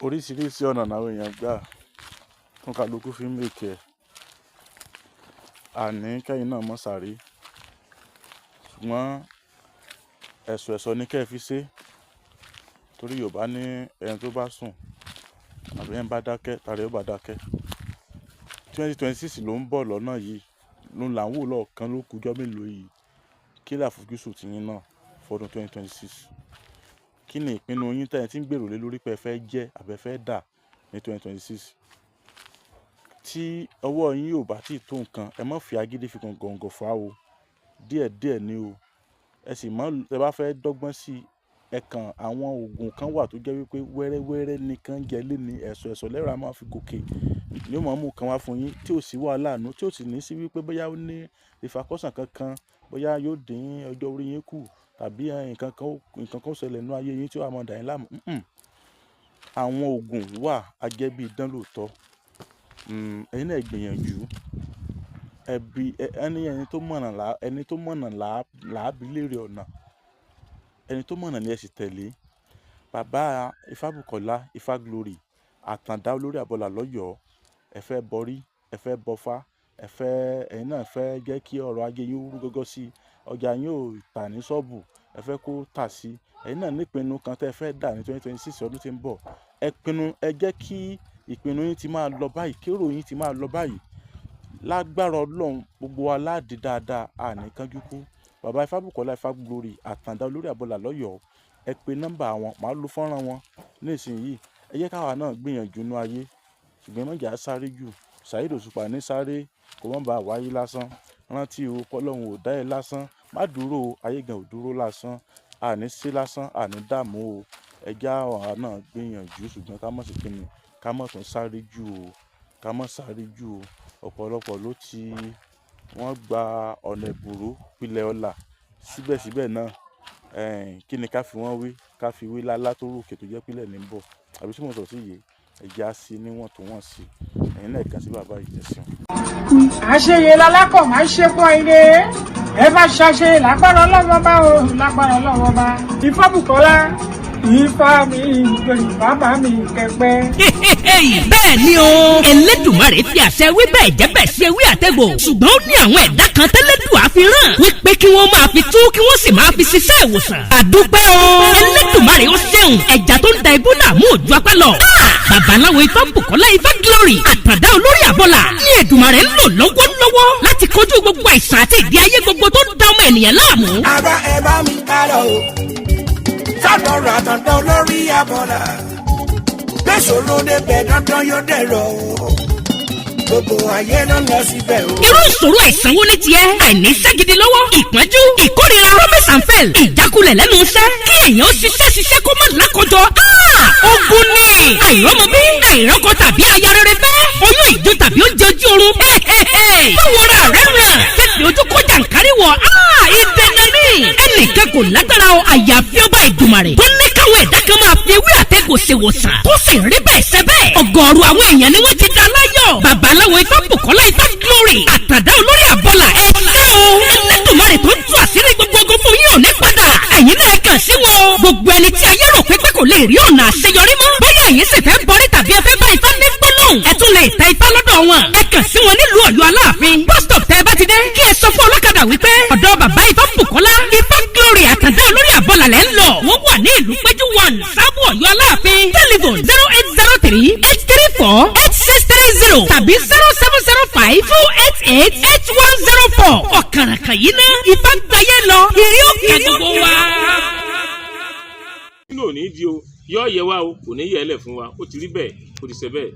Oríṣiríṣi ọ̀nà làwọn èèyàn gbà tó ń kálukú fi ń make ẹ̀. Àní kẹ́yìn náà mọ́ sáré, ṣùgbọ́n ẹ̀sọ̀ ẹ̀sọ̀ ni kẹ́ ẹ fi ṣe. Torí Yorùbá ní ẹni tó bá sùn àbí ẹni bá dákẹ́, tara ẹ̀ ó bá dákẹ́. 2026 ló ń bọ̀ lọ́nà yìí, ló là ń wò lọ́ọ̀kan ló kù ọjọ́ mélòó yìí. Kí làfojúsùn tiyín náà fọdún 2026? Kí ni ìpinnu yín tẹ́ ẹ tí ń gbèrò lé lórí pé ẹ fẹ́ jẹ́ àbí ẹ fẹ́ dà ní 2026? Tí ọwọ́ yín ò bá tí tó nǹkan, ẹ má fi agídí fi gọ̀ǹgọ̀ fà á o. Díẹ̀díẹ̀ ni o. Ẹ sì má, tẹ bá fẹ́ dọ́gbọ́n sí i, ẹ kàn àwọn òògùn kan wà tó jẹ́ wípé wẹ́rẹ́wẹ́rẹ́ nìkan jẹ léni, ẹ̀sọ̀ ẹ̀sọ̀ lẹ́rọ̀ a máa fi gòkè. Ni ó máa mú nǹkan wá fún yín tí ò sí wàhálà nù, tí ò sì ní sí wípé bóyá ó ní ìfakọ́sàn kankan, bóyá yóò dín ọjọ́ orí yín kù tàbí nǹkan kan ó ṣẹlẹ̀ nínú ayé yín tí ó máa dà yín láàmú. Àwọn òògùn wà ajẹ́bí idán lóòótọ́. Ẹ̀yin náà gbìyànjú. Ẹ bí ẹni, ẹni tó mọ̀nà là, là á bí léèrè ọ̀nà. Ẹni tó mọ̀nà ni ẹ sì tẹ̀lé. Bàbá Ifábùkọ́lá, Ifá Glory, Àtàndá olórí àbọ̀là lọ́yọ̀ọ́. Ẹ fẹ́ bọrí, ẹ fẹ́ bọfá, ẹ fẹ́, ẹ̀yin náà fẹ́ jẹ́ kí ọrọ̀ ajé yín rú gọ́gọ́ sí i. Ọjà yín ò tà ní ṣọ́ọ̀bù, ẹ fẹ́ kó tà sí i. Ẹ̀yin náà ní ìpinnu kan tí ẹ fẹ́ dà ní 2026 ọdún tí ń bọ̀. Ẹ pinnu, ẹ jẹ́ kí ìpinnu yín tí máa lọ báyìí, kí èrò yín tí máa lọ báyìí. Lágbára Ọlọ́run, gbogbo wa ládi dáadáa, a ní kánjú kú. Bàbá Ifábùkọ́lá, Ifá Glory, Àtàndá olórí àbọ̀là lọ́yọ̀ọ́. Ẹ pe nọ́mbà wọn, màá lo fọ́nrán wọn ní ìsinyìí. Ẹ jẹ́ ká àwa náà gbìyànjú nínú ayé. Ṣùgbọ́n ẹ má jẹ́ á sáré jù. Saheed Òṣùpá ní sáré, kó má ba à wáyé lásán. Rántí o, pé Ọlọ́run ò dá ẹ lásán. Má dúró o, ayé gan ò dúró lásán. A ní sí lásán, a ní dààmú o. Ẹ jẹ́ àwa náà gbìyànjú ṣùgbọ́n ká má ṣe kíni, ká má tún sáré jù o, ká má sáré jù o. Ọ̀pọ̀lọpọ̀ ló ti wọ́n gba ọ̀nà ìbúrú pilẹ̀ ọlá síbẹ̀síbẹ̀ náà. Kí ni ká fi wọ́n wé? Ká fi wé lálá tó ròkè tó jẹ́ pílẹ̀ ní ń bọ̀. Àbí tí mo sọ sí yé, ẹ jẹ́ á sí níwọ̀ntúnwọ̀nsì. Ẹ̀yin náà kàn sí bàbá yìí, ẹ ṣeun. Àṣeyẹ lalákọ̀ máa ń ṣe pọ́n ire. Ẹ bá ṣàṣe lágbára Ọlọ́wọ́ bá o, lágbára Ọlọ́wọ́ bá. Ifábùkọ́lá, Ifá mi, bàbá mi kẹpẹ. Bẹ́ẹ̀ ni o, Elédùmarè fi àṣẹ wí bẹ́ẹ̀ jẹ́ bẹ́ẹ̀ ṣe wí àtẹ̀gbò, ṣùgbọ́n ó ní àwọn ẹ̀dá kan tẹ́lẹ̀dùn àfihàn wípé kí wọ́n máa fi tú, kí wọ́n sì máa fi ṣiṣẹ́ ìwòsàn. Àdúpẹ́ o, Elédùmarè ó ṣeun. Ẹja tó ń da ibú náà mú òjú apá lọ. Babaláwo Ifábùkọ́lá, Ifá Glory, Àtàndá olórí àbọ̀là ní Èdùmarè ń lò lọ́wọ́lọ́wọ́ láti kojú gbogbo àìsàn àti ìdí ayé gbogbo tó ń da ọmọ ènìyàn láàmú. Ara ẹ bá mi ká lọ o, sọ́dọ̀ Àtàndá olórí abọ́là. Gbèsòrò débẹ̀ dandan yóò dẹ̀rọ̀ o, gbogbo ayé ló ń lọ síbẹ̀ o. Irú ìṣòro àìsàn wo ní tiẹ̀? Àìníṣẹ́ gidi lọ́wọ́, ìpọ́njú, ìkórira, promise and fail, ìjákulẹ̀ lẹ́nu iṣẹ́, kí èèyàn ṣiṣẹ́ ṣiṣẹ́ kó má lákòjọ. Ogun ni àìrọ́mọbí, àìrọ́kọ tàbí aya rere fẹ́, oyún ìjó tàbí oúnjẹ ojú oorun. Báwo ra rẹ̀ ràn tètè ojú kó jàǹkárí wọ̀? Ìdènà ní ẹnìkan kò lágbára o, àyàfi ọba Ìdùmarè tó ní káwọn ẹ̀dá kan máa fi ewé àtẹ̀gò ṣèwòsàn, tó sì rí bẹ́ẹ̀ ṣe bẹ́ẹ̀. Ọ̀gọ̀ọ̀rọ̀ àwọn èèyàn ni wọ́n ti dá láyọ̀. Babaláwo Ifábùkọ́lá, Ifá Glory, Àtàdá olórí àbọ̀là, ẹ ṣé o. Ẹlẹ́dùnmarè tó ń tú àṣírí gbogbo ogun fún yín ò ní padà. Ẹ̀yin náà kàn sí wọn o. Gbogbo ẹni tí ayé rò pé kò lè rí ọ̀nà àṣeyọrí mọ́, bóyá ẹ̀yin sì fẹ́ bọrí tàbí ẹ fẹ́ bá Ifá ní gbólóhùn, ẹ tún lè tẹ Ifá lọ́dọ̀ wọn. Ẹ kàn sí wọn nílùú Ọ̀yọ́ Aláàfin bus stop. Tẹ́ ẹ bá ti dé, kí ẹ sọ fún ọlọ́kadà wípé ọ̀dọ̀ bàbá Ifábùkọ́lá, Ifá Glory, Àtàndá olórí àbọ̀là lẹ́ ń lọ. Wọ́n wà ní ìlú Péjú 1, Sábò, Ọ̀yọ́ Aláàfin. Telephone 08038348630 tàbí 07052888104. Ọ̀kàràkàn yìí ná Ifá gbáyé lọ, ìrí òkè gbogbo wa. Nínú òní di o, yọ yẹ wa o, kò ní yẹ ẹ lẹ fún wa. Ó ti rí bẹ́ẹ̀, ó ti ṣe bẹ́ẹ̀.